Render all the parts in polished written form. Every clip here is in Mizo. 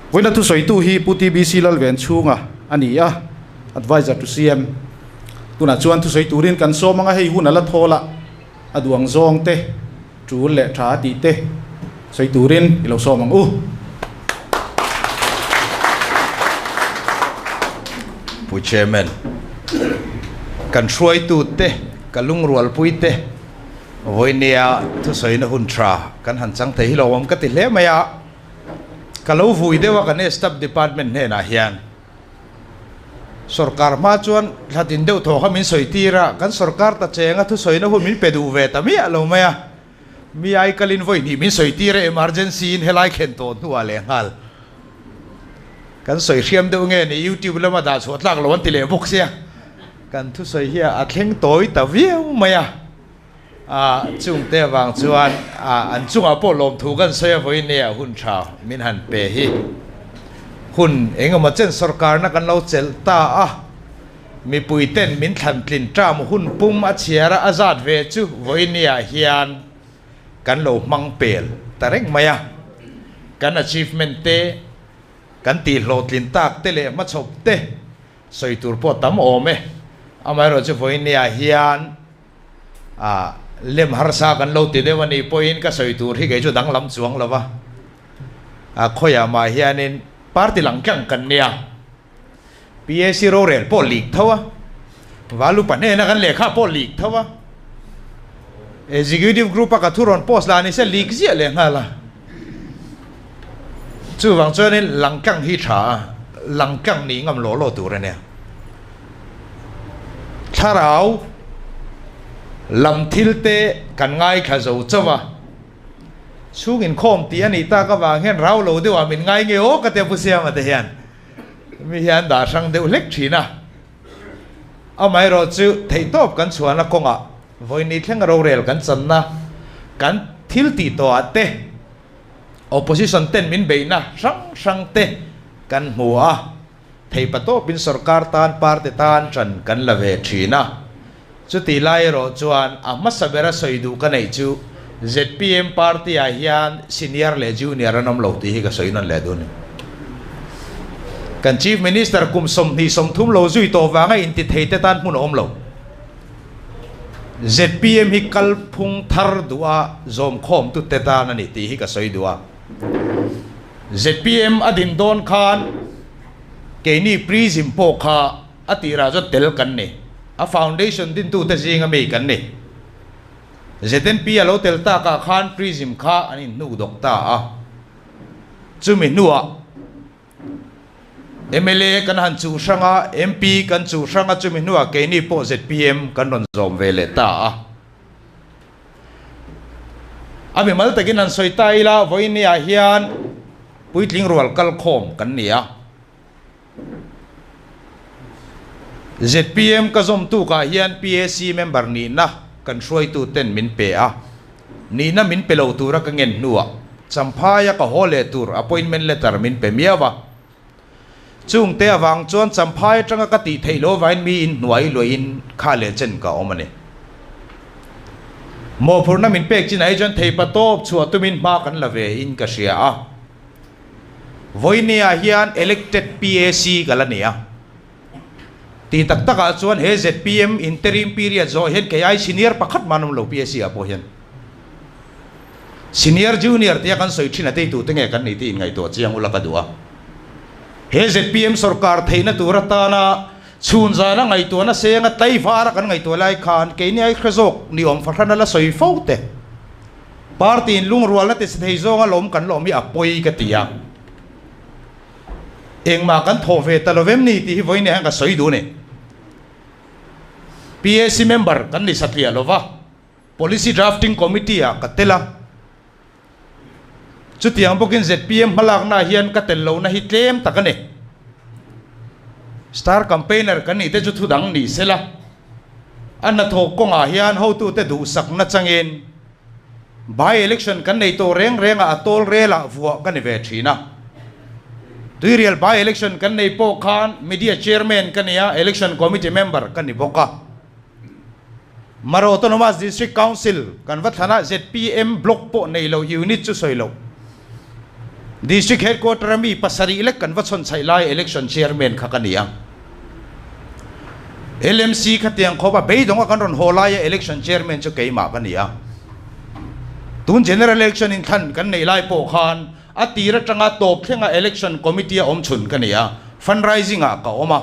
Vawiina thusawitu hi Pu TBC Lalvenchhunga a ni a, Adviser to CM. Tunah chuan thusawi turin kan sawm anga hei hun a la thawl a, a duang zawng te, tul leh tha a tih te sawi turin i lo sawm ang u. Pu Chairman, kan hruaitute, ka lungrualpuite vawinia thusawina hun tha kan han chang thei hi lo awm ka ti hle mai a. Ka lo vui deuh a kan Staff Department hnenah hian Sorkar hma chuan thlatin deuh thaw kha min sawi tir a, kan sorkar ta chenga thusawina hun min pe duh ve ta miah lo mai a, mi ai kalin vawi hnih min sawi tir a emergency in helai khen tawh hnuah leh nghal kan sawi hriam deuh nge ni YouTube lama dah chhuah tlak lo an ti leh bawk sia, kan thusawi hi a thleng tawi ta viau mai a. A chungte avang chuan an chungah pawh lawmthu kan sawi a vawiin nia hun tha min han pe hi. Hun engemaw chen sorkarna kan lo chelh ta a, mipui ten min thlan tlin term hun pum a chhiar a a zat ve chu vawiin nia hian kan lo hmang pel ta reng mai a. Kan achievement te, kan tihhlawhtlin tak te leh hmachhawp te sawi tur pawh tam awm e. Amaherawhchu vawiin nia hian A lem harsa kan lo ti deuh a nih pawhin ka sawi tur hi kei chu danglam chuang lo va. A khawiah mah hianin party lang tlang kan nia. PAC rorel pawh leak tho a, Valupa hnena kan lehkha pawh leak tho a, Executive group a ka thu rawn post lah ni se leak ziah leh nghal a. Chuvang chuanin lang tlang hi tha a, lang tlang nih ngam law law tur a nia. Thlarau lam thil te kan ngaithla zo chauh a, chhung inkhawm tih a nih tak avang hian rau lo deuhah min ngai nge aw ka tia Pu Siama te hian mi hian dah hrang deuh hlek thin a. Amaherawhchu theihtawp kan chhuahna kawngah Vawini thleng rorel kan channa kan thil tih tawhah te opposition ten min beihna hrang hrang te kan hmu a, theipa tawpin sorkar tan party tan ṭan kan la ve ṭhin a. Chutih lai erawh chuan a hmasa bera sawi duh ka neih chu zpm party ah hian senior leh junior an awm lo tih hi ka sawi nawn leh dun. Kan chief minister kum 23 lo zui tawh vanga intithei te tan hmun a awm lo. Zpm hi kalphung thar duha zawmkhawmtu te tan a ni tih hi ka sawi duh a. Zpm a din dawn khan keini Prism pawh kha a tirah chuan tel kan ni. A foundation dintute zinga mi kan ni. ZNP a lo tel takah khan Prism kha an inhnukdawk ta a. Chumi hnuah. Mla kan han chuh hrang a, MP kan chuh hrang a, chumi hnuah keini pawh zpm kan rawn zawm ve leh ta a. A mimal takin han sawi ta ila, vawinia hian puitling rual kal khawm kan ni a. Zpm ka zawm tukah hian PAC member nihna kan hruaitu ten min pe a. Nihna min pe lo tura ka ngen hnuah Champhaia ka haw leh tur appointment letter min pe miau a. Chungte avang chuan Champhai atanga ka tih theih loh avangin mi in hnuai luahin kha leh chen ka awm a ni. Mawhphurhna min pek chinah hi chuan theipa tawp chhuah tumin hma kan la ve in ka hria a. Vawinia hian elected PAC ka la ni a. Tih tak takah chuan he zpm interim period zawh hian kei ai senior pakhat mah an awm lo PAC ah pawh hian. Senior junior tia kan sawi thin a tei tute nge kan nih tih inngaihtuah chiang ula ka duh a. He zpm sorkar theihna tur atana chhun zana ngaihtuahna senga tlaivar a kan ngaihtuah lai khan keini ai hre zawk ni awm fahran a la sawi fo te. Party in lungrualna ti si thei zawnga lawm kan la awm hi a pawi ka ti a. Engmah kan thawh ve ta lo vem ni tih hi vawiin hian ka sawi duh a ni. PAC member kan ni satliah lo va, Policy Drafting Committee ah ka tel a. Chutiang bawkin zpm hmalakna ah hian ka tel lohna hi tlem tak a ni. Star campaigner kan nih te chu thudang ni sela, a hnathawk kawngah hian hotute duhsakna changin By election kan nei tawh reng reng a, a tawl rel ah vuah ka ni ve thin a. Tuirial by election kan nei pawh khan media chairman ka ni a, election committee member ka ni bawk a. Mara Autonomous District Council kan va thlan a, zpm block pawh nei lo unit chu sawi loh. District Headquarter a mi pasarih lek kan va chhawn chhaih lai Election Chairman kha ka ni a. LMC khatiang khawp a beidawng a kan rawn haw laia Election Chairman chu keimah ka ni a. Tun General Election inthlan kan neih lai pawh khan a tir atanga tawp thlenga Election Committee a awm chhun ka ni a, fundraising ah ka awm a.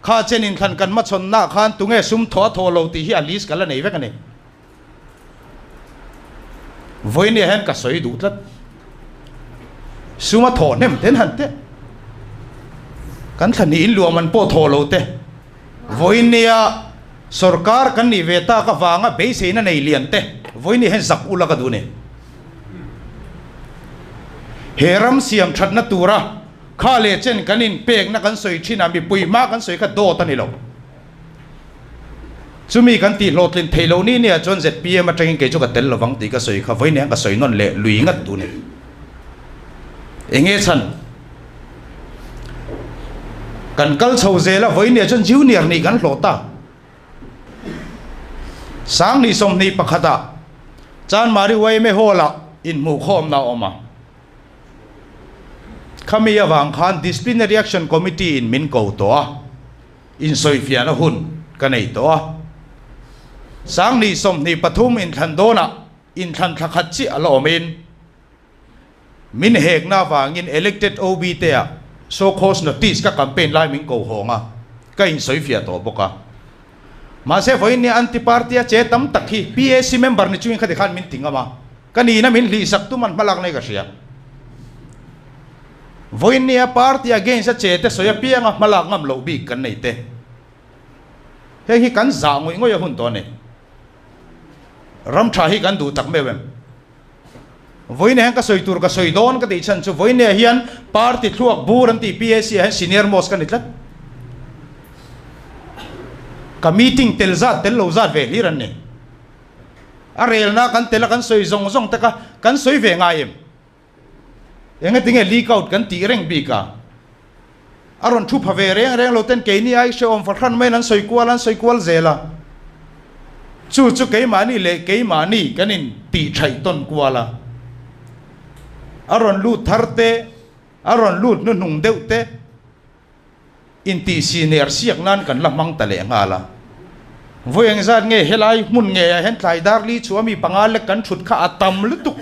Kha chen inthlan kan hmachhawnnaah khan tunge sum thaw a thaw lo tih hi a list ka la nei vek a ni. Vawinia hian ka sawi duh tlat. Sum a thaw hnem ten han teh. Kan thla hnih inluam an pawh thaw lo te. Vawinia sorkar kan nih ve tak avanga beiseina nei lian te vawinia hian zak ula ka duh ni. He ram siam thatna tura Kha leh chen kan inpekna kan sawi thin a, mipui hma kan sawi kha dawt a ni lo. Chumi kan tih hlawhtlin theih loh ni nia chuan zpm atangin kei chu ka tel lovang tih ka sawi kha vawi nen ka sawi nawn leh lui ngat duh ni. Enge chhan? Kan kal chho zel a, vawi nia chuan junior nih kan hlawh ta. Sangni 21 ah Chanmari yma Hall ah inhmuhkhawmna a awm a. Khami avang khan Disciplinary Action Committee in min ko tawh a, insawifiahna hun ka nei tawh a. 2023 inthlan dawnah inthlan thla khat chiah a la awmin min hekna avangin elected OB te ah show cause notice ka campaign lai min ko hawng a, ka insawifiah tawh bawk a. Mahse vawiin nia anti-party a che tam tak hi PAC member ni chungin khati khan min ti ngam a. Ka nihna min hlihsak tum an hmalak nei ka hria. Vawiin nia party against a che te sawi apianga hmalak ngam loh bik kan nei te. Heng hi kan zah ngawih ngawih a hun tawh a ni. Ram tha hi kan duh tak meuh em? Vawiin hian ka sawi tur ka sawi dawn ka tih chhan chu vawiin nia hian party thluak bur an tih PAC ah hian senior most ka ni tlat. Ka meeting tel zat tel lo zat ve hlir an ni. A relna kan tel a kan sawi zawng zawng te kha kan sawi ve ngai em? Engatinge leak out kan tih reng bik a? A rawn thu pha ve reng reng lo ten keini ai hrehawm fahran maiin an sawi kual an sawi kual zel a. Chu chu keimahni leh keimahni kan in tih thaih tawn kual a. A rawn lut thar te, a rawn lut hnuhnung deuh te. Intihsi ner siak nan kan la hmang ta leh nghal a. Vawi engzat nge helai hmun ngeiah hian tlai dar li chu a mi panga lek kan thut kha a tam lutuk.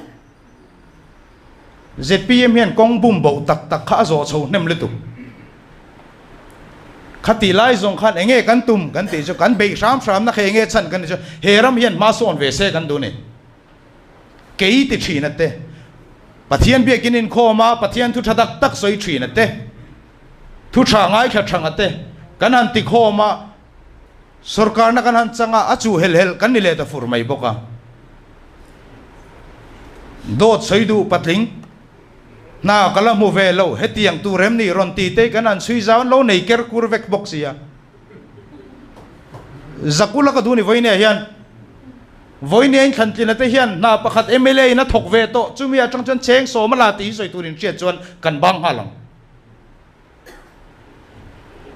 Zpm hian kawng bum boh tak tak kha a zawh chho hnem lutuk. Khati lai zawng khan enge kan tum kan tih chu kan beih hram hram na kha enge chhan kan tih chu he ram hian hma sawn ve se kan duh ni. Kei ti thin a te. Pathian biakin inkhawm a Pathian thu tha tak tak sawi thin a te. Thu tha ngaithla thanga te kan han ti khawm a, sorkarna kan han chang a, a chu hel hel kan ni leh ta fur mai bawk a. Dawt sawi duh patling, hna ka la hmu ve lo, hetiang tur em ni rawn ti te kan han chhui zau an lo nei ker kur vek bawk sia. Zakula ka duh ni vawinia hian Vawinia in thlantlina te hian hna pakhat mla in a thawk ve tawh, chumi atang chuan cheng sawm a la tih hi sawi tur in hriat chuan kan bang nghal ang.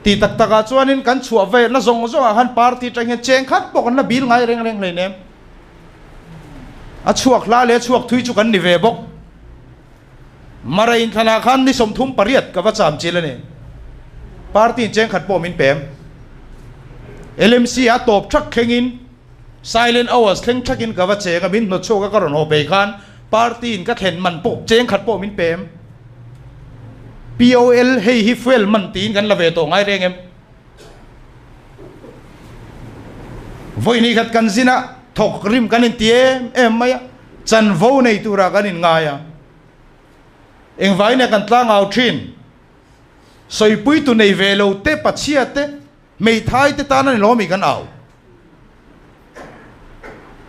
Ti tak takah chuanin kan chhuah ve na zawng zawngah khan party atang hian cheng khat pawh kan la bil ngai reng reng hleinem. A chhuak hla leh a chhuak thui chu kan ni ve bawk. Mara inthlanah khan ni 38 ka va cham chil a ni. Party in cheng khat pawh min pem. LMC a tawp thak thlengin Silent hours thleng thakin ka va cheng a, min hnawt chhuak a ka rawn haw phei khan party in ka thlen man pawh cheng khat pawh min pem. POL hei hi fuel man tiin kan la ve tawh ngai reng em? Vawi khat kan zin a, thawk rim kan inti em em mai a, chanvo nei turah kan inngai a. Engvangin nge kan tlangau thin? Sawipuitu nei ve lo te, pachhia te, Hmeithai te tan a ni lawm i kan au.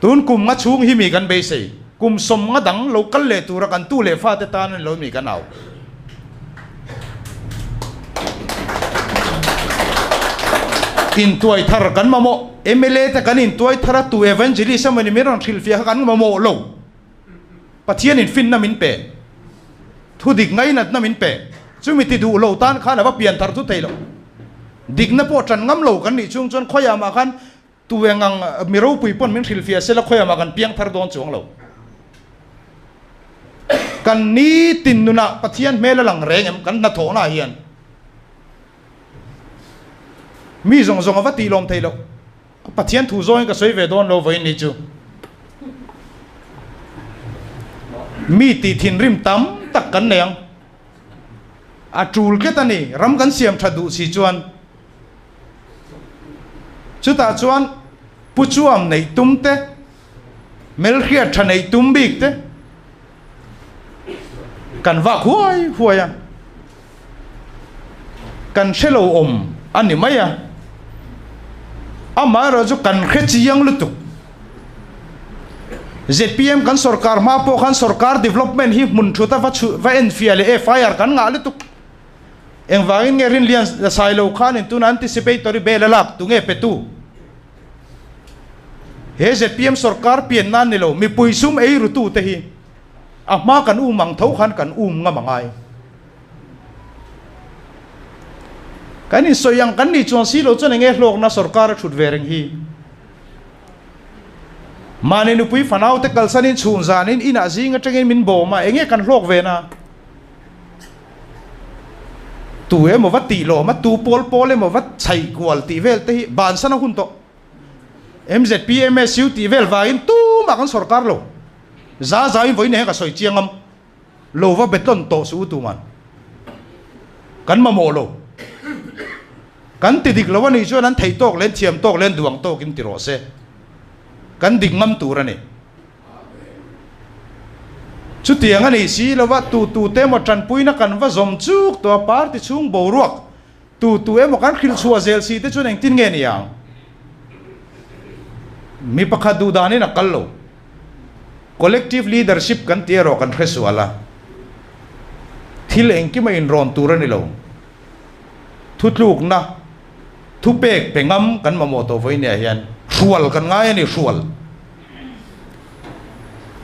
Tun kum nga chhung hi mi kan beisei. Kum 50 dang lo kal leh tura kan tu leh fa te tan a ni lawm i kan au. Intuai thar kan mamawh. Mla te kan intuai thar a tu evangelist emawni min rawn hrilhfiah kha kan mamawh lo. Pathian in finna min pe. Thudik ngainatna min pe. Chumi ti duh lo tan khan a va pian thar thu thei lo. Dikna pawh tan ngam lo kan nih chung chuan khawiah mah khan tu eng ang mi ropui pawn min hrilhfiah sela khawiah mah kan piang thar dawn chuang lo. Kan nitin nunah Pathian hmel a lang reng em kan hnathawhnaah hian? Mi zawng zawng a va tih lawm theih loh. Pathian thu zawngin ka sawi ve dawn lo vawiin ni chu. Mi tih thinrim tam tak kan nei ang. A tul tlat a ni, ram kan siam tha duh si chuan. Chutah chuan Pu Chuam neih tum te, Melhriat tha neih tum bik te kan vak huai huai a, kan hre lo awm a ni mai a, amaherawh chu kan hre chiang lutuk. Zpm kan sorkar hma pawh khan sorkar development hi hmun thut a va chhuh va enfiah leh FIR kan ngah lutuk. Engvangin nge Rinlian Sailo khanin tuna anticipatory bail a lak tunge petu? He zpm sorkar pian nan ni lo, mipui sum ei rutu te hi a hma kan um ang tho khan kan um ngam a ngai. Kan insawi ang kan nih chuan si lo chuan enge hlawkna sorkar a thut ve reng hi. Mahni nupui fanau te kalsanin chhun zanin inah zing atangin min bawm a, enge kan hlawk ve na? Tu emaw va tih lawm a, tu pawl pawl emaw va chhaih kual tih vel te hi bansan a hun tawh. MZP, MSU tih vel vangin tumah kan sorkar lo. Za zauin vawiin hian ka sawi chiang am. Lo va betlawn tawh suh u tuman. Kan mamawh lo. Kan ti dik lo a nih chuan an theih tawk leh an thiam tawk leh an duang tawkin ti rawh se. Kan dik ngam tur a ni. Chutiang a nih si lova tu tu te emaw tanpuina kan va zawm chuk tawh a, party chhung boruak tu tu emaw kan hrilh chhuah zel si te chuan engtin nge ni ang? Mi pakhat duh danin a kal lo. Collective leadership kan tih erawh kan hre sual a, thil engkim a inrawn tur a ni lo. Thutlukna thupek pe ngam kan mamawh tawh vawinia hian hrual kan ngai a ni, hrual.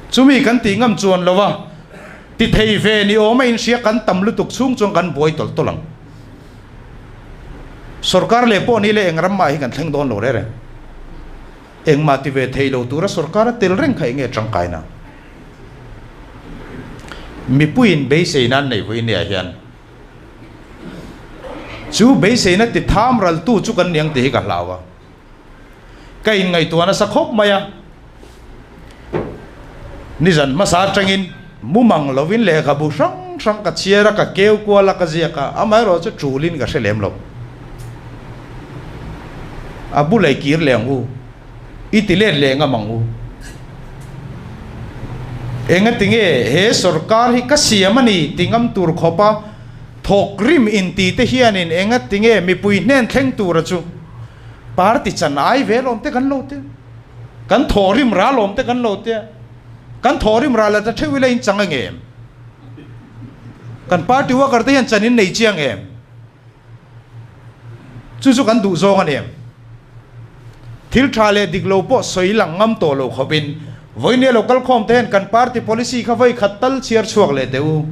Chumi kan tih ngam chuan lo a, ti thei ve ni awm a inhria kan tam lutuk chhung chuan kan buai tawlh tawlh ang. Sorkar leh pawh ni leh eng ram mah hi kan thleng dawn lo reng reng. Engmah ti ve thei lo tura sorkar a tel reng kha enge tangkaina? Mipuiin beiseina an neih vawinia hian chu beiseina ti tham raltu chu kan niang tih hi ka hlau a. Ka inngaihtuah nasa khawp mai a, nizan hmasa atangin mumang lovin lehkhabu hrang hrang ka chhiar a, ka keu kual a, ka ziak a, amaherawh chu tulin ka hre lem lo. A bulei kir leh ang u, i ti let leh ngam ang u. Engatinge he sorkar hi ka siam a ni ti ngam tur khawpa thawk rim inti te hianin engatinge mipui hnen thleng tura chu Party chan ai ve lawm te kan lo tia, kan thawhrim ra lawm te kan lo tia, kan thawhrim ra la ta theuh ila in chang ang em? Kan party worker te hian chan in nei chiang em? Chu chu kan duh zawng a ni em? Thil tha leh dik lo pawh sawi lang ngam tawh lo khawpin vawinia lo kal khawm te hian kan party policy kha vawi khat tal chhiar chhuak leh teh u.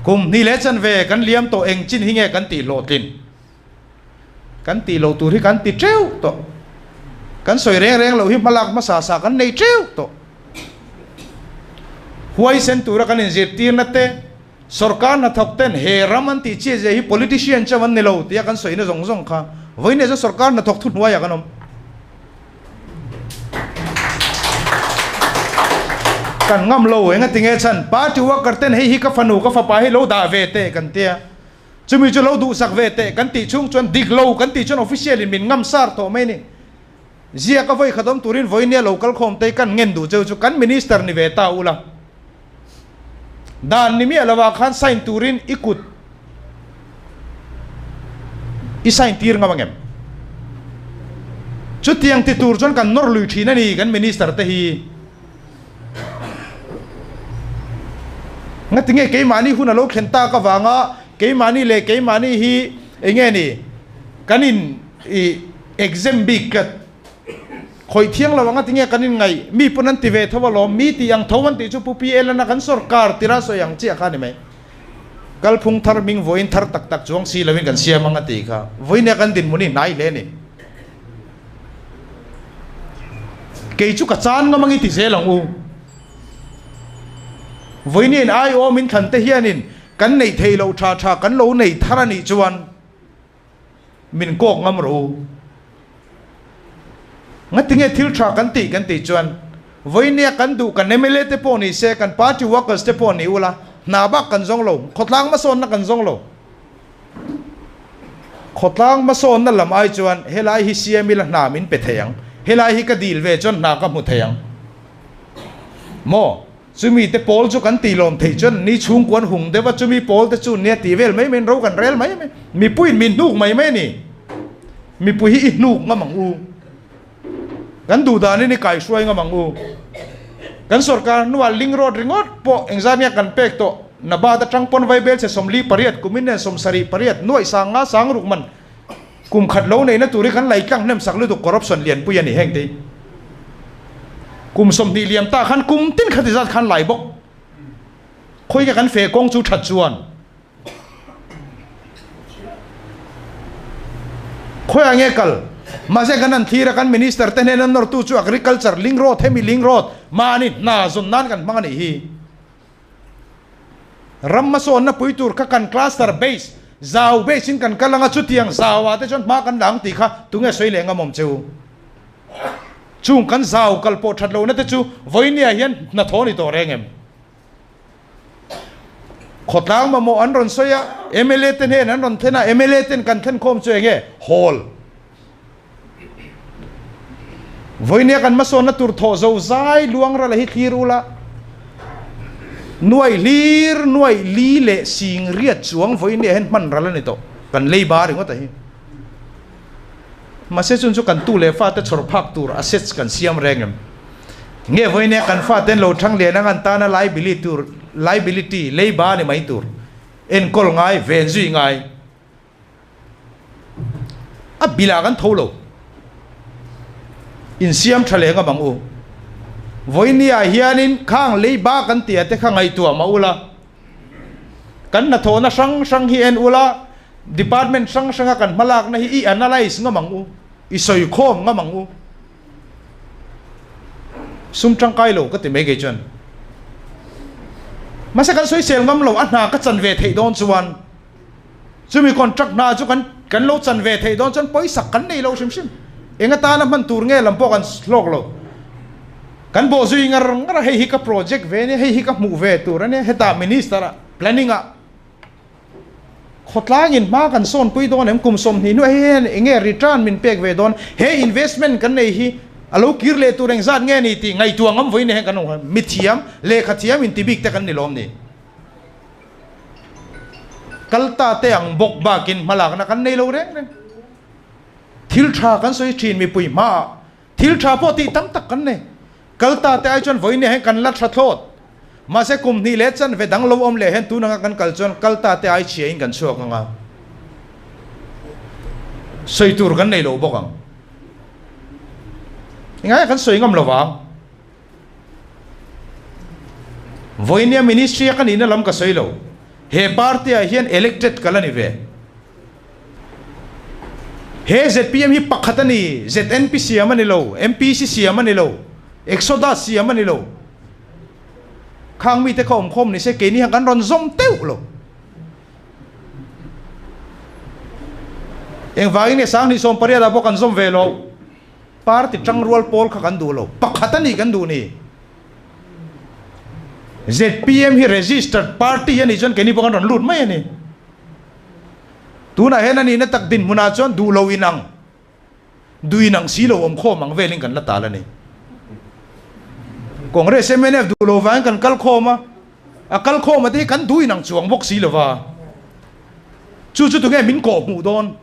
Kum hnih leh chanve kan liam tawh eng chin hi nge kan tih hlawhtlin? Kan tih loh tur hi kan ti teuh tawh. Kan sawi reng reng loh hi hmalak hmasa sa kan nei teuh tawh. Huaisen tura kan inzirtirna te, sorkar hnathawk ten he ram an tih chiah zia hi politician chauh an ni lo tia kan sawina zawng zawng kha vawiin chu sorkar hnathawk thuhnuaiah kan awm. Kan ngam lo engatinge chhan party worker ten hei hi ka fanu ka fapa hi lo dah ve teh kan tia. Chumi chu lo duhsak ve teh kan tih chhung chuan dik lo kan tih chuan official in min ngam sar tawh mai ni. Ziak a vawi khat awm turin vawinia lo kal khawm te kan ngen duh cheu chu kan minister ni ve ta ula. Dan ni miah lovah khan sign turin i kut i sign tir ngam angem? Chutiang ti tur chuan kan nawr lui thin a ni kan minister te hi. Ngatinge keimahni hun a lo thlen tak avanga keimahni leh keimahni hi eng nge ni kan in ih exam bik tlat khawih thiang lo ang ngatinge kan in ngaih mi pawn an ti ve tho alawm mi tih ang tho an tih chu Pu PL an a kan sorkar tira sawi ang chiah kha a ni mai. Kalphung thar hming vawiin thar tak tak chuang si lovin kan siam ang a tih kha vawiin kan dinhmun hi hnai hle a ni. Kei chu ka chan ngam ang i ti zel ang u. Vawiin aiawm in thlan te hianin kan neih theih loh tha tha kan lo nei thar a nih chuan min kawk ngam rawh u. Ngatinge thil tha kan tih kan tih chuan vawinia kan duh kan mla te pawh ni se, kan party workers te pawh ni ula, hna bak kan zawng lo, khawtlang hmasawnna kan zawng lo. Khawtlang hmasawnna lam ai chuan helai hi siam ila hna min pe thei ang, helai hi ka dil ve chuan hna ka hmu thei ang maw? Chumi te pawl chu kan tih lawm theih chuan ni chhungkuan hung deuh a, chumi pawl te chu nia tih vel mai mai in ro kan rel mai mai, mipuiin min hnuk mai mai a ni. Mipui hi i hnuk ngam ang u, kan duh danin i kaihruai ngam ang u. Kan sorkar hnuah link road ringawt pawh engzat nge kan pek tawh, Nabad atang pawn Vaibel chhe 48 kumin nen 78 nuaih sang nga sang ruk man kum khat lo neihna tur hi kan lei tlang hnem sak lutuk corruption lianpui a ni heng te hi. Kum 20 liam ta khan kum tin khati zat khan lai bawk khawika kan feh kawng chu that chuan Khawiah nge kal? Mahse kan han thlir a, kan Minister te hnena nawrtu chu Agriculture link road hemi link road mahni hna zawn nan kan hmang a nih hi. Ram hmasawnna pui tur kha kan cluster base, zau base in kan kal anga chutiang zau ah te chuan hma kan la ang tih kha tunge sawi leh ngam awm che u? Chung kan zau kal pawh that lohna te chu vawinia hian hnathawh a ni tawh reng em? Khawtlang mamawh an rawn sawi a, mla te hnen an rawn thlen a, mla ten kan thlen khawm chu eng nge? Hall. Vawinia kan hmasawnna tur thawh zo zai luang rala hi thlir ula, nuai hlir nuai li leh sing riat chuang vawinia hian hman ral a ni tawh, kan lei ba ringawt a hi. Mahse chun chu kan tu leh fate chhawr phak tur assets kan siam reng em? Nge vawinia kan faten lo thang lian ang an tana liability tur liability lei ba ni mai tur enkawl ngai ven zui ngai a bilah kan tho lo insiam tha leh ngam ang u. Vawinia hianin khang lei ba kan tia te kha ngaihtuah mah ula. Kan hnathawhna hrang hrang hi en ula, department hrang hranga kan hmalakna hi i analyse ngam ang u, i sawi khawm ngam ang u. Sum tangkai lo ka ti mai kei chuan. Mahse kan sawi sel ngam lo, a hna ka chan ve theih dawn chuan chumi contract hna chu kan kan lo chan ve theih dawn chuan pawisak kan nei lo hrim hrim. Eng atana hman tur nge lam pawh kan hlawk lo. Kan bawh zui ngar ngar a, hei hi ka project ve ania, hei hi ka hmuh ve tur ania, hetah minister ah planning ah khawtlangin hma kan sawnpui dawn em, kum 20 hnuah hei hian eng nge return min pek ve dawn, he investment kan nei hi a lo kir leh tur engzat nge ni tih ngaihtuah ngam vawiin hian kan awm, mithiam, lehkha thiam intibik te kan ni lawm ni. Kal ta te ang bawk bakin hmalakna kan nei lo reng reng. Thil tha kan sawi thin mipui hmaah Thil tha pawh tih tam tak kan nei. Kal ta te ai chuan vawiin hian kan la tha thlawt. Mahse kum hnih leh chanve dang lo awm leh hian tun anga kan kal chuan kal ta te ai chhia in kan chhuak anga sawi tur kan nei lo bawk ang. Engah nge kan sawi ngam lo vang? Vawiinia ministry a ka nihna lam ka sawi lo. He party ah hian elected ka la ni ve. He zpm hi pakhat a ni, ZNP siam a ni lo, MPC siam a ni lo, Exodus siam a ni lo. Khang mite kha awmkhawm ni se keini hian kan rawn zawm teuh lo. Engvangin nge 2018 ah pawh kan zawm ve lo? Party tangrual pawl kha kan duh lo, pakhat a ni kan duh ni. Zpm hi registered party a nih chuan keini pawh kan rawn lut mai a ni. Tunah hian a nihna tak dinhmunah chuan duh lo inang, duh inang si lo awm khawm ang velin kan la tal a ni. Congress mnf duh lo vangin kan kal khawm a, a kal khawm a te hi kan duh inang chuang bawk si lo va. Chu chu tunge min kawh hmuh dawn?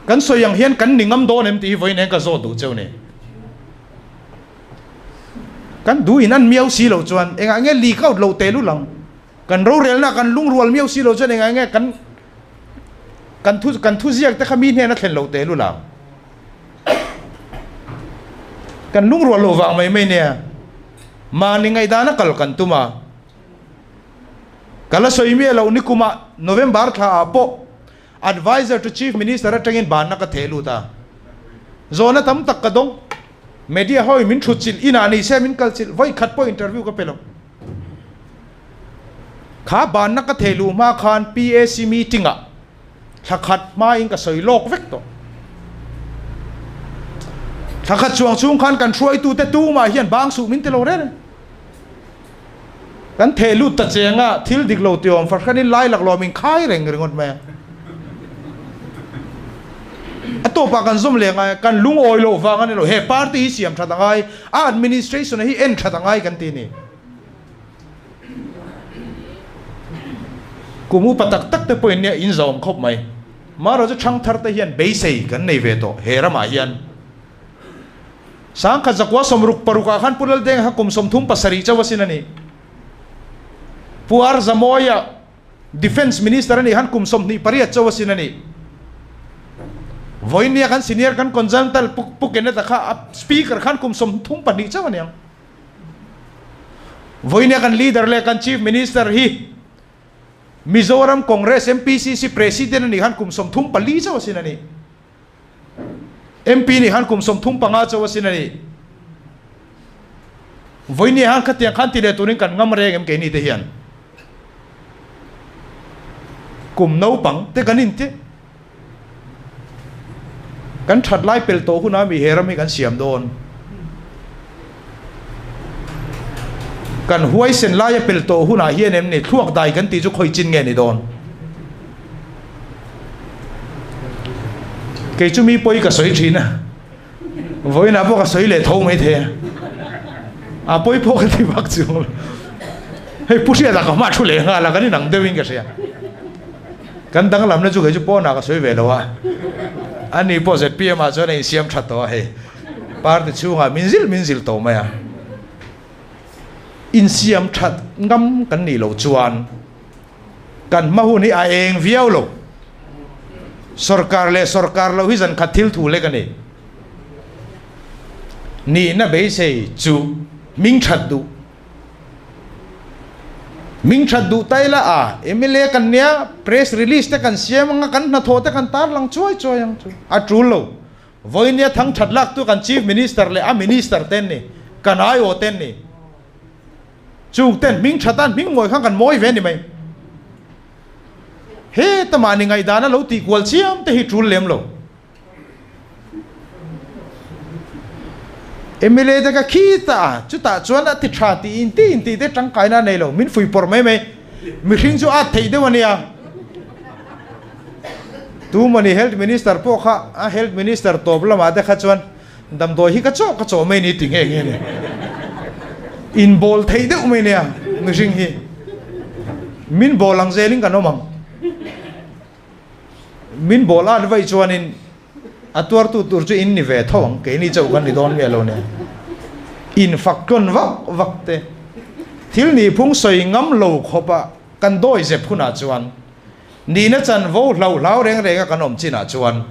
Kan sawi ang hian kan ni ngam dawn em tih hi vawiin eng ka zawt duh cheu ni. Kan duh in an miau si lo chuan engah nge leak out lo teh lul ang? Kan rorelna kan lungrual miau si lo chuan engah nge kan kan thu kan thuziak te kha mi hnen a thlen lo teh lul ang? Kan lungrual lo vang mai mai nia. Mahni ngaihdan a kal kan tum a. Ka la sawi miah loh nikumah November thla ah pawh Adviser to Chief Minister atangin banna ka theh lut a, zawhna tam tak ka dawng. Media ho in min thut chilh inah ni se min kal chilh vawi khat pawh interview ka pe lo. Kha banna ka thei luh hma khan PAC meeting ah thla khat hma in ka sawi lawk vek tawh. Thla khat chuang chhung khan kan hruaitu te tumah hian bang suh min ti lo reng reng. Kan theh lut ta cheng a, thil dik lo tiawm fahranin lai laklawm in khai reng ringawt mai a. A tawpah kan zawm leh ngai a, kan lungawi loh vang a ni lo, he party hi siam that a ngai, a administration hi en that a ngai kan ti a ni. Kum upa tak tak te pawhin nia in zawm khawp mai. Marawh chu thangthar te hian beisei kan nei ve tawh he ramah hian. Sangkhat zakua 66 ah khan Pu Laldenga kha kum 37 chauh asin a ni. Pu R Zamawia Defence Minister a nih khan kum 28 chauh asin a ni. Vawinia kan senior kan consultant Pu Kenneth-a kha a Speaker khan kum 32 chauh a ni ang. Vawinia kan leader leh kan Chief Minister hi Mizoram Congress MPCC President a nih khan kum 34 chauh asin a ni. MP nih khan kum 35 chauh asin a ni. Vawinia khan khatiang khan ti leh turin kan ngam reng em keini te hian. Kum naupang te kan inti. Kan that lai pel tawh hunah mi he ram hi kan siam dawn. Kan huaisen laia pel tawh hunah hian em ni thluak dai kan tih chu khawi chin nge ni dawn. Kei chu mi pawi ka sawi thin a, vawiinah pawh ka sawi leh tho mai thei a, a pawi pawh ka ti vak chuang lo. Hei Pu Hriata ka hma thu leh nghal a, kan inang deuhin ka hria. Kan danglamna chu kei chu pawnah ka sawi ve lo a, ani pawh zpm ah chuan a insiam tha tawh a hei, party chhungah min zilh min zilh tawh mai a. Insiam that ngam kan nih loh chuan kan hma hun hi a eng viau lo. Sorkar leh sorkar loh hi zan khat thil thu lek a ni. Nihna beisei chu hming that duh. Hming that duh ta ila a, mla kan nia, press release te kan siam anga kan hnathawh te kan tarlang chuai chuai ang chu a tul lo. Vawinia thang that lak tu kan Chief Minister leh a Minister te an ni, kan aiawh te an ni. Chung ten hming that an hming mawi khan kan mawi ve a ni mai. Heta mahni ngaihdana lo tih kual chiam te hi tul lem lo. Mla te ka khi ta a, chutah chuan a ti tha tih in tih in tih te tangkaina a nei lo, min fui pawrh mai mai. Mihring chu at theih deuh a nia. Tu mawni Health Minister pawh kha a Health Minister tawp lamah te kha chuan damdawi hi ka chawh ka chawh mai ni ti nghe nghe ni. Inbawl theih deuh mai nia mihring hi. Min bawl ang zelin kan awm ang. Min bawl at vaih chuanin a tuartu tur chu in ni ve tho ang, keini chauh kan ni dawn miah lo nen. Infak tlawn vak vak te, thil nihphung sawi ngam lo khawpa kan dawi zep hunah chuan nihna chanvo hlau hlau reng renga kan awm chinah chuan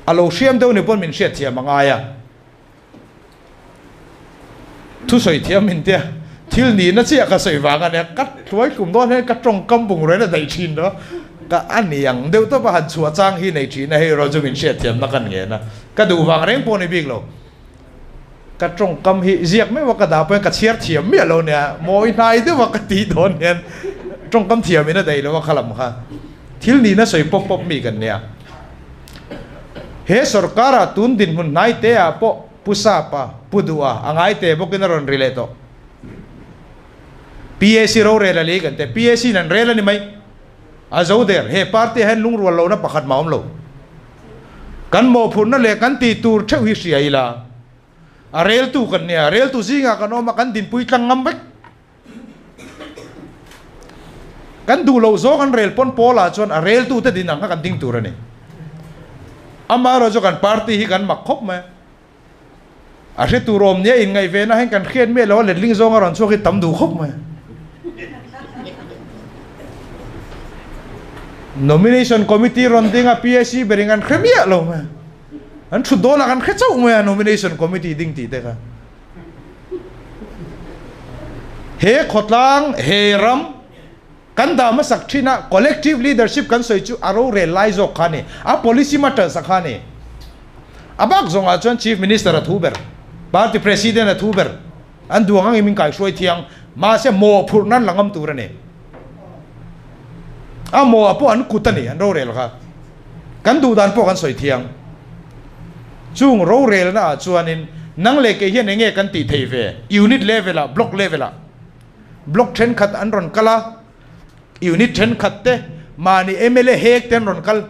a lo hriam deuh ni pawn min hriatthiam a ngai a. Thusawi thiam min tia thil nihna chiah ka sawi vang a nia, ka hluai hlum dawn hian ka tawngkam bungraw in a daih thin lo, ka a ni ang deuh tawp a han chhuah chang hi nei thin a, hei erawh chu min hriatthiamna ka ngen a, ka duh vang reng pawh ni bik lo. Ka tawngkam hi ziak meuh a ka dah pawhin ka chhiar thiam miah lo nia, mawi hnai deuh a ka tih dawn hian tawngkam thiam in a daih lo a kha lam kha thil nihna sawi pawp pawp mi kan nia. He sorkara tun dinhmun hnai te ah pawh Pu Sapa, Pu Duha a ngai te bawkin a rawn ri leh tawh. PAC rorel a lei kan te, PAC in an rel a ni mai. A zo der, he party ah hian lungrual lohna pakhat mah a awm lo. Kan mawhphurhna leh kan tih tur theuh hi hria ila, a reltu kan nia, reltu zingah kan awm a, kan dinpui tlang ngam vek. Kan duh loh zawng an rel pawn pawlah chuan a reltute din ang kha kan ding tur a ni. Amaherawhchu kan party hi kan mak khawp mai a. A hre tur awm nia inngaihvena hian kan hriat miah lo a letling zawnga rawn chhuak hi tam duh khawp mai. Nomination Committee rawn ding a PAC berin kan hre miah lo mai. An thut dawnah kan hre chauh mai a Nomination Committee ding tih te kha. He khawtlang, he ram kan dah hmasak thin a collective leadership kan sawi chu a rorel lai zawk kha a ni, a policy matters a kha a ni. A bak zawngah chuan Chief Minister a thu ber, Party President a thu ber, an duang angin min kaihruai thiang, mahse mawhphurh nan la ngam tur a ni. A mawh pawh an kut a ni, an rorel kha. Kan duh dan pawh kan sawi thiang. Chung rorelna ah chuanin nang leh kei hian enge kan tih thei ve? Unit level ah, block level ah. Block thenkhat an rawn kal a, unit thenkhat te mahni mla hek te an rawn kal.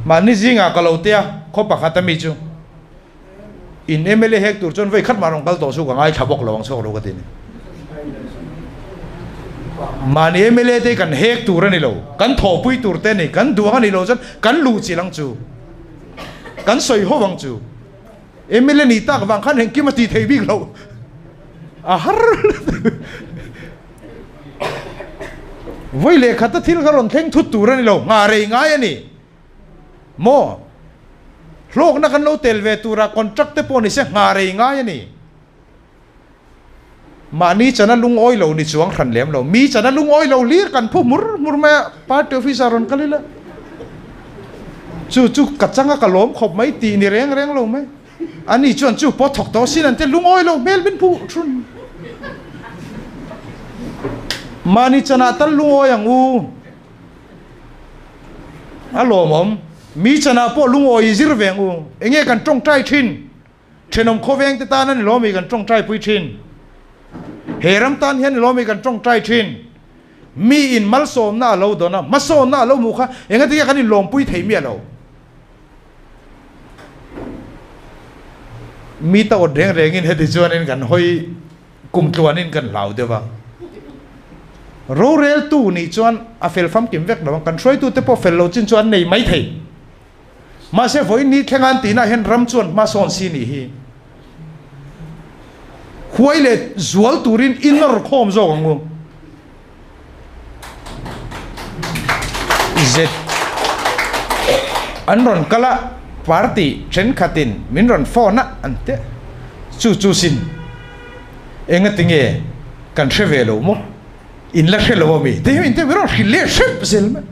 Mahni zingah ka lo tia, khaw pakhat ami chu in mla hek tur chuan vei khat mah rawn kal tawh chu ka ngaithla bawk lo ang chhuak lo ka ti ni. Mahni mla te kan hek tur a ni lo, kan thawhpui tur te a ni, kan duang a ni lo chuan kan luh chilh ang chu, kan sawi ho ang chu. Mla nih tak vang khan engkim a ti thei bik lo a har vawi leh khata thil kha rawn thleng thut tur a ni lo nghah rei ngai a ni maw hlawkna kan lo tel ve tura contract te pawh ni se nghah rei ngai a ni mahni chana lungawi lo ni chuang hran lem lo mi chana lungawi lo hlir kan phu hmur hmur mai a party officer rawn kal ila chu chu ka changa ka lawm khawp mai tih ni reng reng lo mai ani chuan chu pawh thawk tawh sin an te lungawi lo hmel min phu thun mahni chana tal lungawi ang u a lawmawm mi chana pawh lungawi zir ve ang u enge kan tawngtai thin Thenawm khawveng te tan a ni lawmi kan tawngtai pui thin. He ram tan hian ni lawmi kan tawngtai thin. Mi in malsawmna a lo dawn a, hmasawnna a lo hmuh kha engati nge kan inlawmpui thei miah lo. Mi ta awt reng rengin heti chuanin kan hawi kum tluanin kan hlau deuh a. Roreltu nih chuan a fel famkim vek lo ang, kan hruaitute pawh fel lo chin chu an nei mai thei. Mahse vawiin ni thleng an tihna hian ram chuan hma sawn si nih hi huai leh zual turin i nawr khawm zawk ang u. Z an rawn kal a, party thenkhatin min rawn phone a an ti chu chu sin engati nge kan hre ve lo maw? In la hre lo ami? Tih hi min rawn hrilh leh hrep zel mai.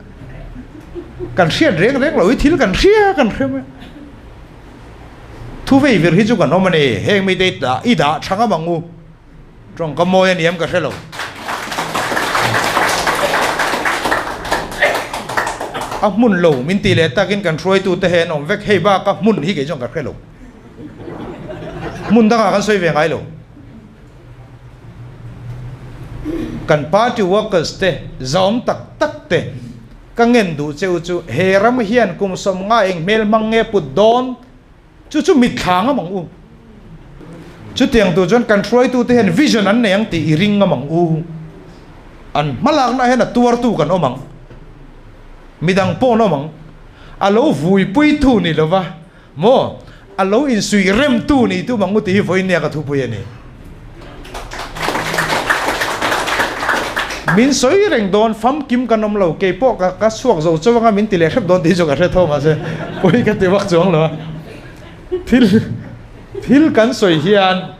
Kan hriat reng reng lo hi thil kan hria kan hre mai. Thu vei vir hi chu kan awm a ni. Heng mite i dah i dah tha ngam ang u. Tawngka mawi a niam ka hre lo. A hmun lo min tih leh takin kan hruaitute hi an awm vek. Hei baka hmun hi kei chuan ka hre lo. Hmun dangah kan sawi ve ngai lo. Kan party workers te zawm tak tak te ka ngen duh che u chu he ram hian kum sawmnga eng hmel hmang nge put dawn chu chu mitthla ngam ang u. Chutiang tur chuan kan hruaitu te hian vision an nei ang tih i ring ngam ang u. An hmalakna hian a tuartu kan awm ang. Midang pawh an awm ang. A lo vuipuitu ni lova Maw? A lo insuih remtu nih tum ang u tih hi vawiin nia ka thupui a ni. Min sawi reng dawn, famkim kan awm lo, kei pawh ka ka chhuak zo chauh anga min ti leh hrep dawn tih chu ka hre tho mahse pawi ka ti vak chuang lo a. Thil thil kan sawi hian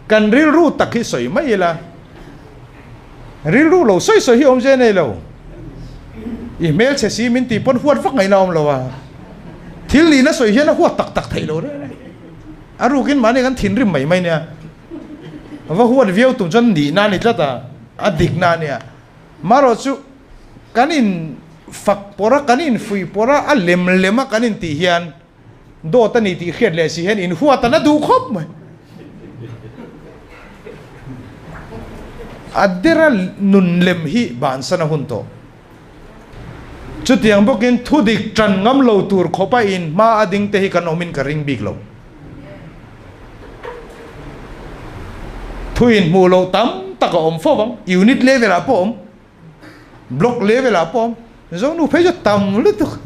kan rilru tak hi sawi mai ila, rilru lo sawi sawi hi awmzia nei lo. I hmelchhe si min tih pawn huat vak ngaihna awm lo a. Thil nihna sawi hian a huat tak tak theih lo reng reng. A rukin mahni kan thinrim mai mai nia. Va huat viau tum chuan nihna a ni tlat a, a dikna a nia. Marawh chu kan in fak pawrh a, kan in fuih pawrh a, a lem lem a kan in tih hian dawt a ni tih hriat leh si hian in huat a na duh khawp mai. A dera nun lem hi bansan a hun tawh. Chutiang bawkin thudik tan ngam lo tur khawpa in hma a ding te hi kan awmin ka ring bik lo. Thu in hmuh loh tam tak a awm fo vang, unit level ah pawh a awm, block level ah pawh a awm, Zonu phei chu tam lutuk.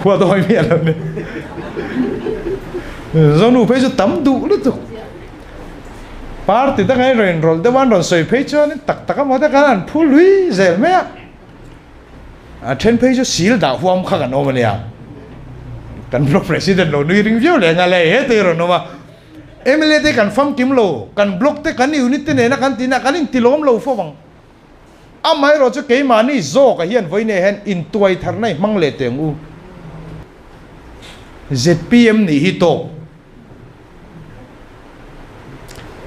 Huat awih miah lo ni. Zonu phei chu tam duh lutuk. Party danga in rawn inrawlh deuh a, an rawn sawi phei chuan tak tak emaw te khan an phu lui zel mai a. A then phei chu sil dah huam kha kan awm a nia. Kan block president lo nui ring viau leh nghal e, he te hi rawn awm a. Mla te kan famkim lo, kan block te kan unit te nena kan tina kan intilawm lo fo ang. Amaherawh chu keimahni zawkah hian vawiinah hian intuai tharna i hmang leh teh ang u. Zpm nih hi tawk.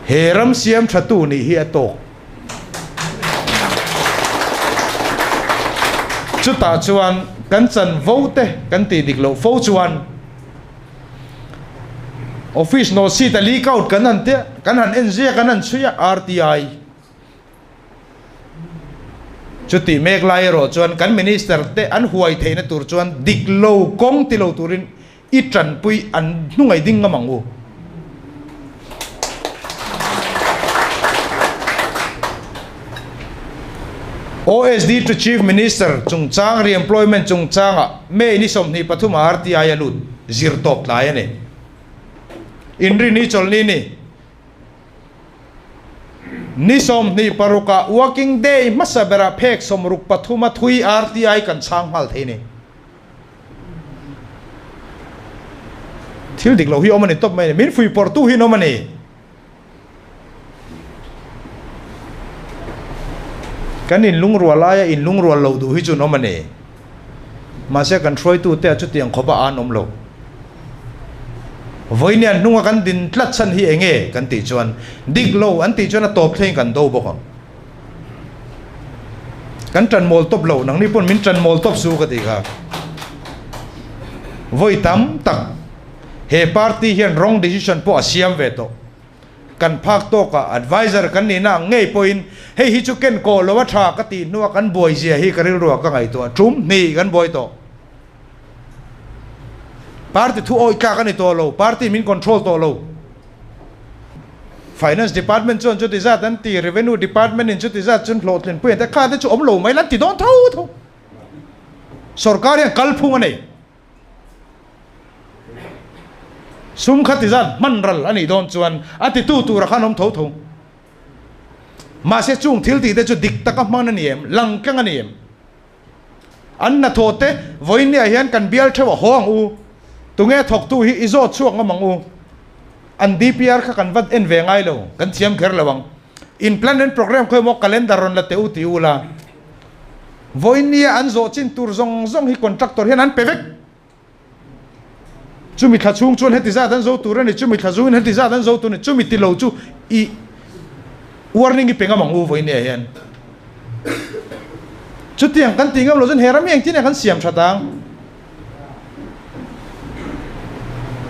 He ram siam thatu nih hi a tawk. Chutah chuan kan chanvo te kan tih dik loh fo chuan office note sheet a leak out kan han tia, kan han en zia kan han chhui a, RTI. Chutih mek lai erawh chuan kan minister te an huai theihna tur chuan dik lo kawng ti lo turin i tanpui an hnungaih ding ngam ang u. OSD to Chief Minister chungchang re-employment chungchangah May ni 23 ah RTI a lut zir tawp tlai a ni. Inrini chawlhni ni. Ni 26 ah working day hmasa berah phek 63 a thui RTI kan chhang nghal thei ni. Thil dik lo hi awm a ni tawp mai a ni. Min fuihpawrhtu hi an awm a ni. Kan inlungrual laia inlungrual loh duh hi chu an awm a ni. Mahse kan hruaitute ah chutiang khawp a an awm lo. Vawiin hnunga kan din tlat chhan hi eng nge kan tih chuan dik lo an tih chuan a tawp thleng kan do bawk ang. Kan ṭan mawl tawp lo, nangni pawn min ṭan mawl tawp su ka tih kha. Vawi tam tak he party hian wrong decision pawh a siam ve tawh. Kan phak tawkah adviser kan nihna ang ngei pawhin hei hi chu ken kawh lo a ṭha ka tih hnua kan buai zia hi ka rilruah ka ngaihtuah ṭum hnih kan buai tawh. Party thu awih tlak a ni tawh lo, party min control tawh lo. Finance department chuan chuti zat an ti, revenue department in chuti zat chuan hlawhtlin pui an ti a, kha te chu awm lo mai la an ti dawn tho tho. Sorkar hian kalphung a nei. Sum kha ti zat hman ral a nih dawn chuan a titu tura khan awm tho tho. Mahse chung thil tih te chu dik taka hman a ni em, lang tlang a ni em? An hnathawh te vawiinniah hian kan bial theuh a haw ang u. Tunge thawktu hi i zawt chhuak ngam ang u. An DPR kha kan va en ve ngai lo, kan thiam kher lo ang. In plan and program khawi maw calendar rawn la teh u ti u la. Vawiinnia an zawh chin tur zawng zawng hi contractor hian an pe vek. Chumi thla chhung chuan heti zat an zo tur a ni, chumi thla zungin heti zat an zo tur a ni, chumi ti lo chu i warning i pe ngam ang u vawiin hian. Chutiang kan ti ngam lo chuan he ram hi engtin nge kan siam that ang?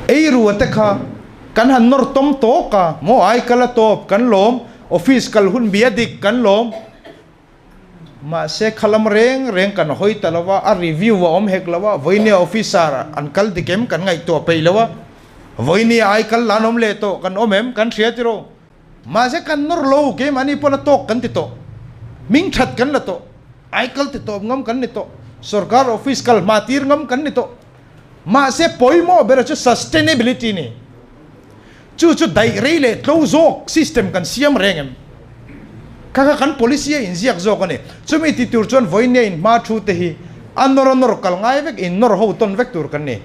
Ei rua te kha kan han nawr tawm tawk a, maw ai kal a tawp kan lawm, office kal hun bia dik kan lawm. Mahse khalam reng reng kan hawi ta lo a, a review a awm hek lo a, vawinia officer an kal dik em kan ngaihtuah peih lo a, vawinia ai kal la an awm leh tawh kan awm em kan hria tiraw. Mahse kan nawr lo, keimahni pawn a tawk kan ti tawh, hming that kan la tawh, ai kal ti tawp ngam kan ni tawh, sorkar office kal hma tir ngam kan ni tawh. Mahse pawimawh ber chu sustainability ni. Chu chu daih rei leh tlo zawk system kan siam reng em? Kha kha kan policy a inziak zawk a ni. Chumi ti tur chuan vawiin nia inhma thu te hi a nawr a nawr kal ngai vek, in nawr ho tawn vek tur kan ni.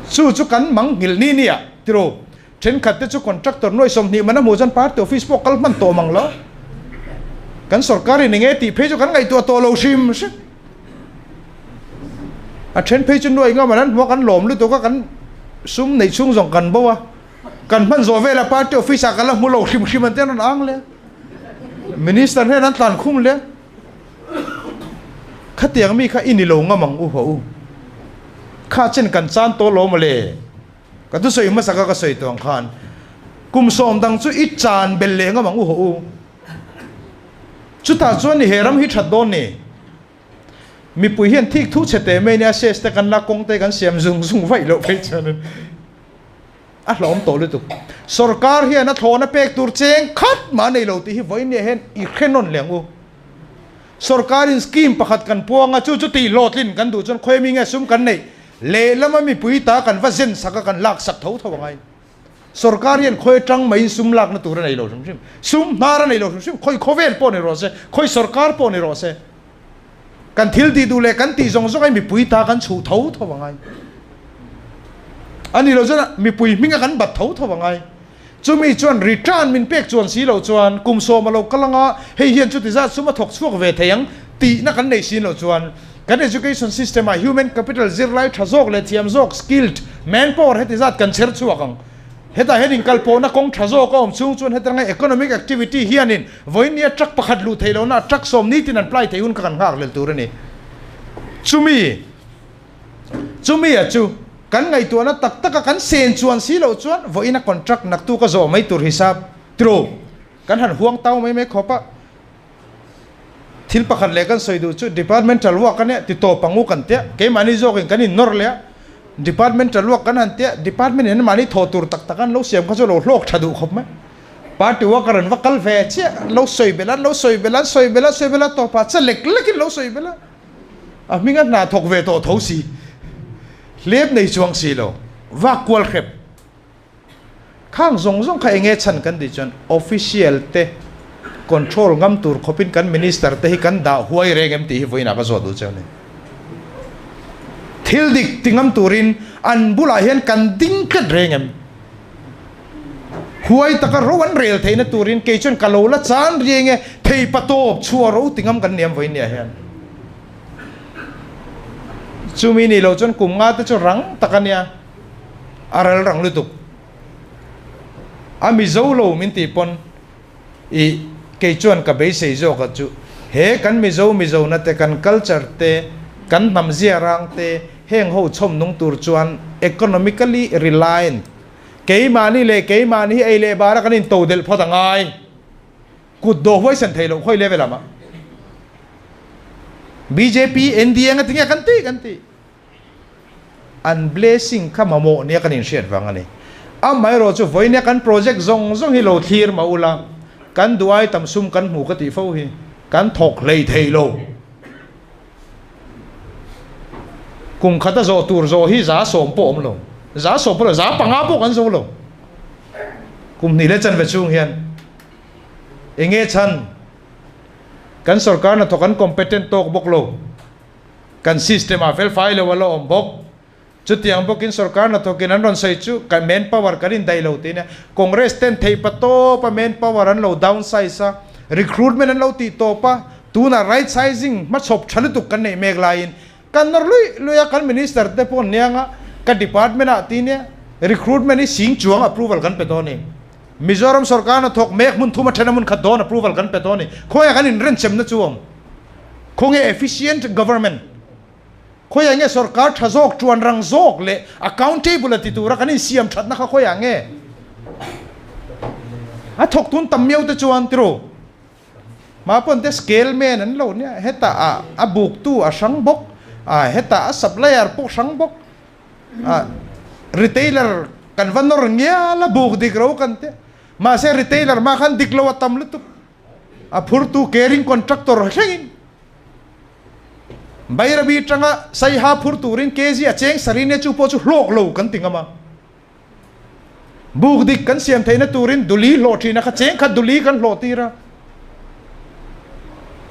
Chu chu kan mang nghilh ni nia tiro. Thenkhat te chu contractor nuai 20 man a hmuh chuan party office pawh kal hman tawh mang lo. Kan sorkar in enge tih phei chu kan ngaihtuah tawh lo hrim hrim. A then phei chu nuai ngam an an hmu a kan lawm lutuk a kan sum neih chhung zawng kan bo a. Kan hman zawh velah party office ah kan la hmu lo hrim hrim an ti an rawn ang le. Minister hian an tlan khum le. Khatiang mi kha i ni lo ngam ang u haw u. Kha chen kan chan tawh lo mawle. Ka thusawi hmasa kha ka sawi tawh ang khan kum sawm dang chu i chan bel leh ngam ang u haw u. Chutah chuan ni he ram hi that dawn ni. Mipui hian thik thu chhe teh mai nia ses te kan la kawng te kan siam zung zung vaih loh phei chuanin a hlawm tawh lutuk. Sorkar hian a thlawhna pek tur cheng khat mah nei lo tih hi vawiin nia hian i hre nawn leh ang u. Sorkarin scheme pakhat kan puang a, chu chu tih hlawhtlin kan duh chuan khawi mi nge sum kan neih Lehlama mipui ta kan va zen sak a, kan lak sak tho tho angai. Sorkar hian khawi atang maiin sum lakna tur a nei lo hrim hrim. Sum hnar a nei lo hrim hrim. Khawi khawvel pawh ni rawh se, khawi sorkar pawh ni rawh se. Kan thil tih duh leh kan tih zawng zawng ai mipui ta kan chhuh tho tho angai. A ni lo chuan mipui hminga kan bat tho tho angai. Chumi chuan return min pek chuan si loh chuan kum sawm a lo kal anga hei hian chuti zat sum a thawk chhuak ve thei ang tihna kan nei sin loh chuan kan education system ah human capital zirlai tha zawk leh thiam zawk skilled manpower heti zat kan chher chhuak ang. Hetah hian inkalpawhna kawng tha zawk a awm chhung chuan hetlanga economic activity hianin vawinia truck pakhat luh theih lohna truck sawm nitin an ply theih hun kha kan nghak lel tur a ni. Chumi. Chumi a chu kan ngaihtuahna tak taka kan sen chuan si loh chuan vawiina contract naktu ka zawh mai tur hisap tiro kan han huang tau mai mai khawp a. Thil pakhat leh kan sawi duh chu departmental work a nia ti tawp ang u kan tia keimahni zawkin kan innawr leh a departmental work kan han tia department in mahni thawh tur tak tak an lo siam kha chu lo hlawk tha duh khawp mai. Party worker an va kal ve chiah an lo sawi belh a an lo sawi belh a an sawi belh a an sawi belh a tawpah che lek lekin lo sawi belh a. A hminga hna thawk ve tawh tho si, hlep nei chuang si lo, vak kual hrep. Khang zawng zawng kha enge chhan kan tih chuan official te control ngam tur khawpin kan minister te hi kan dah huai reng em tih hi vawiinah ka zawt duh cheu ni. Thil dik ti ngam turin an bulah hian kan ding tlat reng em? Huai taka ro an rel theihna turin kei chuan ka lo la chan riang e, thei pa tawp chhuah ro ti ngam kan niam vawiin nia hian. Chumi ni lo chuan kum nga te chu rang tak a nia, a ral rang lutuk. A Mizo lo min tih pawn i kei chuan ka beisei zawk a chu he kan Mizo Mizona te kan culture te kan hnam zia rang te heng ho chhawm nung tur chuan economically reliant Keimahni leh keimahni hi ei leh bara kan in to delh phawt a ngai. Kut dawh huaisen thei loh khawi level ah mah. Bjp, NDA nga tinge kan ti kan ti. An blessing kha mamawh nia kan inhriat vang a ni. Amaherawh chu vawinia kan project zawng zawng hi lo thlir mah ula, kan duh ai tam sum kan hmu ka tih fo hi kan thawk hlei thei lo. Kum khat a zawh tur zawh hi 70% pawh awm lo, 70% pawh lo, 5% pawh kan zo lo. Kum hnih leh chanve chhung hian eng nge chhan? Kan sorkar hnathawk an competent tawk bawk lo, kan system ah felfai lo a la awm bawk. Chutiang bawkin sorkar hnathawkin an rawn sawi chu kan manpower kan indaih lo tih nia. Congress ten theih pa tawp a manpower an lo downsize a, recruitment an lo tih tawp a, tunah right sizing hmachhawp tha lutuk kan neih mek laiin kan nawr luih luih a, kan minister te pawh nianga ka department ah tih nia recruitment hi sing chuang approval kan pe dawn a ni. Mizoram sorkar hnathawk mek hmun thum a then a hmun khat dawn approval kan pe dawn a ni. Khawiah kan inrenchemna chu a awm? Khawnge efficient government? Khawiah nge sorkar tha zawk, tuan rang zawk leh accountable a ti tura kan insiam thatna kha khawiah nge? A thawk tun tam miau te chuan tiraw? Mah pawn te scale man an lo nia, hetah a a buktu a hrang bawk, a hetah a supplier pawh hrang bawk, a retailer kan va nawr ngial a buk dik ro kan tia, mahse retailer mah khan dik lo a tam lutuk, a phurtu caring contractor thlengin. Bairabi tanga Saiha phur turin kg a cheng sarine chu pawh chu hlawk lo kan ti ngam a. Buk dik kan siam theihna turin duli hlawh thina kha cheng khat duli kan hlawh tir a.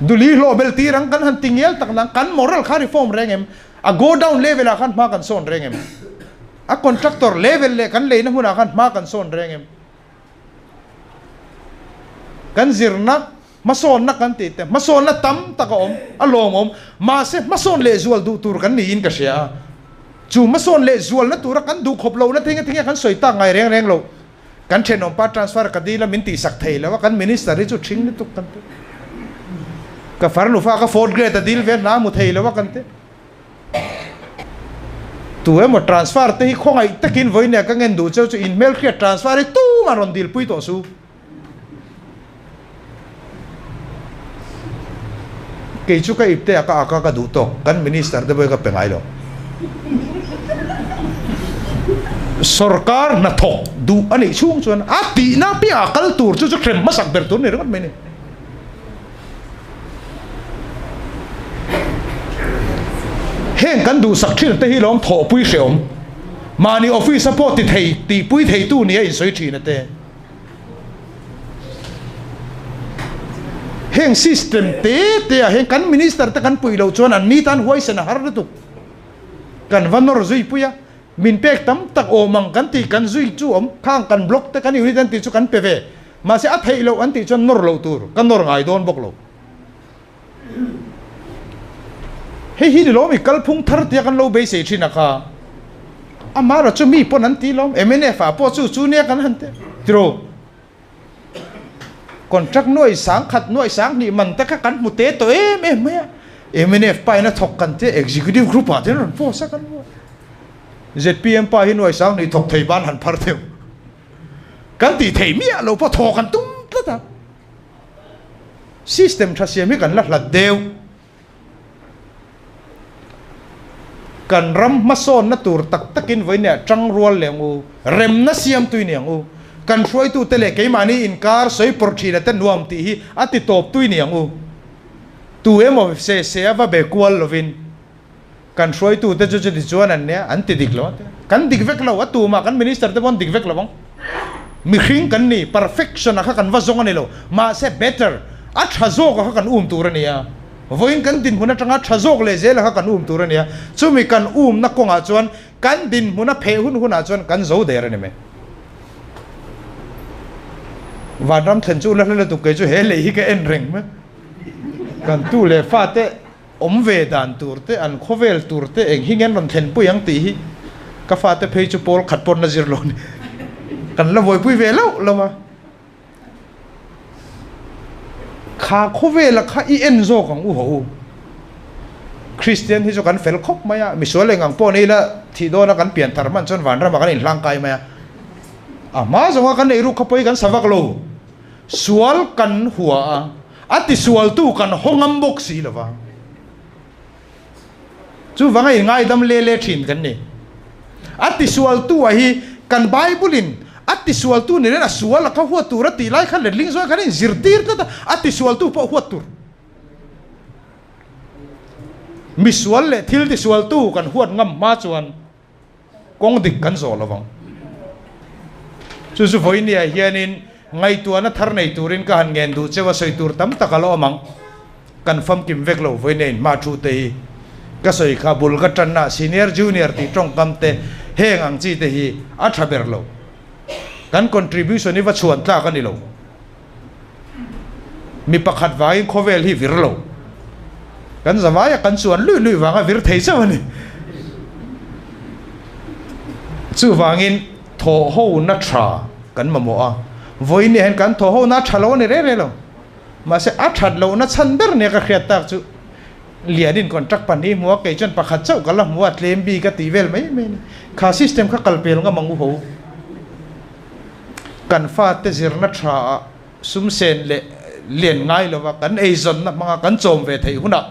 Duli hlawh bel tir ang kan han ti ngial tak nang kan moral kha reform reng em? A go down level ah khan hma kan sawn reng em? A contractor level leh kan leina hmunah khan hma kan sawn reng em? Kan zirna Hmasawnna kan tih te, hmasawnna tam tak a awm, a lawmawm. Mahse, hmasawn lehzual duh tur kan niin ka hria a. Chu hmasawn lehzualna tura kan duh khawp lohna thing a tinge kan sawi tak ngai reng reng lo. Kan thenawmpa transfer ka dil a, min tihsak thei lo a, kan minister hi chu thing lutuk kan ti. Ka farnu fa ka fourth grade a dil ve hna hmu thei lo a kan ti. Tu emaw transfer te hi khawngaih takin vawinia ka ngen duh cheu chu inhmelhriat transfer hi tumah rawn dilpui tawh su. Kei chu ka ipte a ka ak a ka duh tawk, kan minister te pawh hi ka pe ngai lo. Sorkar hnathawk duh a nih chhung chuan a tihna piahah kal tur chu chu hrem hmasak ber tur a ni ringawt mai a ni. Heng kan duhsak thin te hi lawm thawhpui hreawm, mahni office a pawh ti thei tihpui theitu nia insawi thin a te. Heng system te te ah hian kan minister te kan puih loh chuan an ni tan huaisen a har lutuk. Kan va nawr zui pui a. Min pek tam tak awm ang kan tih kan zui chu awm, khang kan block te kan unit an tih chu kan pe ve. Mahse a theih loh an tih chuan nawr loh tur, ka nawr ngai dawn bawk lo. Hei hi ni lawm i kalphung thar tia kan lo beisei thin a kha. Amah erawh chu mi pawn an ti lawm, mnf ah pawh chu chu nia kan han ti tiraw. Contract nuai sang khat nuai sang hnih man te kha kan hmu te tawh em em mai a. Mnf pa in a thawk kan tia executive group ah te an rawn post a kan hmu a. Zpm pa hi nuai sang hnih thawk thei ban han phar theuh. Kan tih theih miah lo pawh thawk an tum tlat a. System tha siam hi kan la hlat deuh. Kan ram hmasawnna tur tak takin vawiinah tang rual leh ang u, remna siam tui ni ang u, kan hruaitute leh keimahni inkar sawi pawrh thina te nuam tih hi a ti tawp tui ni ang u. Tu emaw se se a va be kual lovin kan hruaitute chu chuti chuan an nia, an ti dik lo a ti. Kan dik vek lo, a tumah kan minister te pawh an dik vek lo ang. Mihring kan ni, perfection a kha kan va zawng a ni lo, mahse better, a tha zawk a kha kan um tur a ni a. Vawiin kan dinhmun atanga tha zawk leh zel a kha kan um tur a ni a, chumi kan umna kawngah chuan kan dinhmun a pheh hun hunah chuan kan zo der a ni mai. Vanram thlen chu la hla lutuk kei chu he lei hi ka en reng mai. Kan tu leh fate awm ve dan tur te, an khawvel tur te eng hi nge an rawn thlenpui ang tih hi ka fate phei chu pawl khat pawn la zir lo a ni. Kan la buaipui ve loh lo a. Kha khawvela kha i en zawk ang u ho u. Kristian hi chu kan fel khawp mai a, misual eng ang pawh ni ila thih dawna kan pian thar hman chuan vanramah kan inhlangkai mai a. A hma zawnga kan eiruk kha pawh hi kan sa vak lo. Sual kan hua a, a tisualtu kan haw ngam bawk si lo va. Chuvanga inngaidam le le thin kan ni. A tisualtu ah hi kan Bible in a tisualtu ni nen a sual a kha huat tur a tih lai khan letling zawng khan a inzirtir tlat a, a tisualtu pawh huat tur. Misual leh thil tisualtu kan huat ngam hma chuan kawng dik kan zawh lo vang. Chu chu vawinia hianin ngaihtuahna thar nei turin ka han ngen duh cheu a, sawi tur tam tak a la awm ang. Kan famkim vek lo vawinia inhma thu te hi ka sawi kha bul ka tanna senior junior tih tawngkam te heng ang chi te hi a tha ber lo. Kan contribution hi va chhuan tlak a ni lo. Mi pakhat vangin khawvel hi vir lo. Kan zavaia kan chuan luih luih vanga vir thei chauh a ni. Chuvangin thawhhona tha kan mamawh a, vawiin hian kan thawhhona a tha lo a ni reng reng lo. Mahse a that lohna chhan ber nia ka hriat tak chu Lianin contract pahnih hmu a, kei chuan pakhat chauh ka la hmu a, tlem bik a tih vel mai mai a ni. Kha system kha kal pel ngam ang u ho. Kan fate zirna tha ah sum sen leh lian ngai lova kan eizawnna hmanga kan chawm ve theih hunah,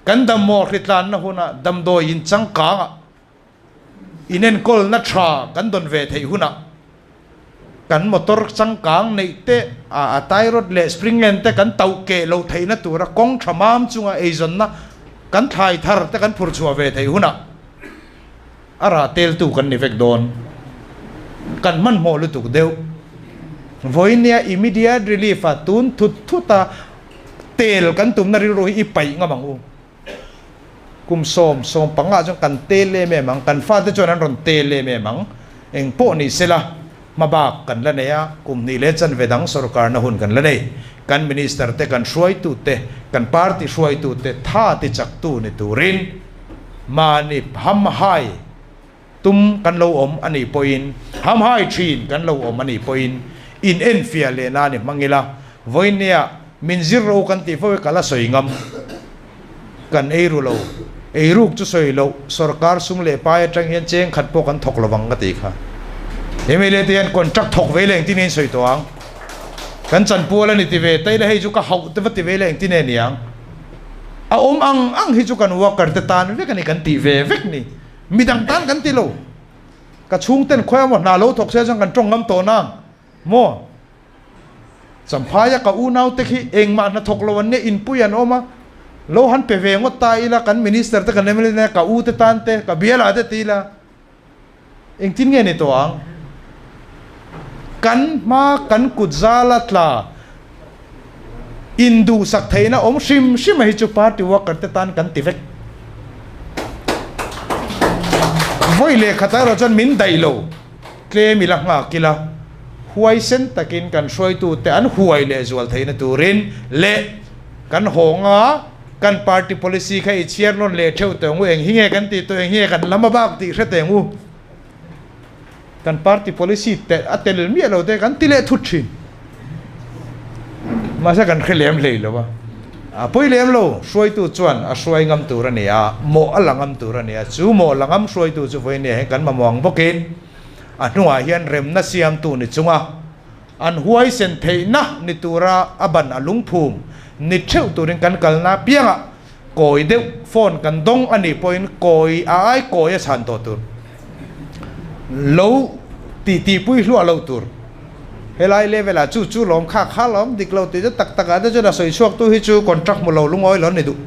kan dammaw hritlanna hunah damdawi in changkangah inenkawlna tha kan dawn ve theih hunah kan motor changkang neih te a tie rod leh spring end te kan tauh keh loh theihna tura kawng tha mam chunga eizawnna kan thlai thar te kan phur chhuah ve theih hunah A rah teltu kan ni vek dawn. Kan hmanhmawh lutuk deuh. Vawinia immediate relief a tun thut thut a tel kan tumna rilru hi i paih ngam ang u. Kum sawm, sawm panga chuan kan tel em em ang, kan fate chuan an rawn tel em em ang. Eng pawh ni sela, hmabak kan la nei a, kum hnih leh chanve dang sorkarna hun kan la nei. Kan minister te, kan hruaitu te, kan party hruaitu te tha tichaktu ni turin, Mahni hamhai tum kan lo awm a nih pawhin, hamhai thin kan lo awm a nih pawhin in enfiah leh nan i hmang ila, vawinia min zir ro kan tih fo hi ka la sawi ngam. Kan ei ru lo, ei ruk chu sawi loh, sorkar sum leh pai atang hian cheng khat pawh kan thawk lovang ka tih kha. MLA te hian contract thawk ve leh engtin nge in sawi tawh ang? Kan chanpual a ni ti ve ta ila hei chu ka hauh te va ti ve leh engtin nge niang? A awm ang ang hi chu kan worker te tan vek a ni kan tih ve vek ni. Midang tan kan ti lo. Ka chhungten khawi emaw hna lo thawk se chuan kan tawng ngam tawh nang maw? Champhaia ka unau te khi engmah hna thawk lo an nia inpui an awm a, lo han pe ve ngawt ta ila kan minister te kan mla te ka u te tan te ka biala te ti ila Engtin nge ni tawh ang? Kan hma kan kut zala tla induhsak theihna awm hrim hrim a hi chu party worker te tan kan ti vek. Vawi leh khatah erawh chuan min daih lo, tlem ila nghak ila, huaisen takin kan hruaitute an huai leh zual theihna turin leh kan hawnga kan party policy kha i chhiar nawn leh theuh teh ang u, eng hi nge kan tih tawh, eng hi nge kan lam a bak tih hre teh ang u. Kan party policy te a tel miah lo te kan ti leh thut thin. Mahse kan hre lem hlei lo a. A pawi lem lo, hruaitu chuan a hruai ngam tur a ni a, mawh a la ngam tur a ni a. Chu mawh la ngam hruaitu chu vawinia hian kan mamawh ang bawkin a hnungah hian remna siamtu ni chunga an huaisen theihna ni tura a ban a lungphum ni theuh turin kan kalna apiangah Kawi deuh phone kan dawng a nih pawhin kawi a ai kawi a chhan tawh tur. Lo tih tihpui hluah loh tur. Helai level ah chu chu lawm kha kha lawm dik lo tih chu tak tak ah te chuan a sawi chhuak tu hi chu contract hmu lo lungawi lo ni duh.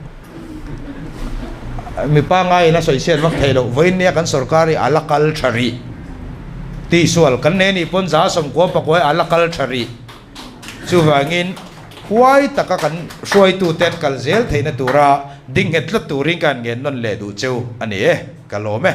Mi pangaiin a sawi chhiat vak thei loh. Vawiin nia kan sorkar hi a la kal tha rih. Tihsual kan nei nih pawn 190 pakuai a la kal tha rih. Chuvangin, huai taka kan hruaitute an kal zel theihna tura ding nghet tlat turin ka han ngen nawn leh duh cheu a ni e, ka lawm e.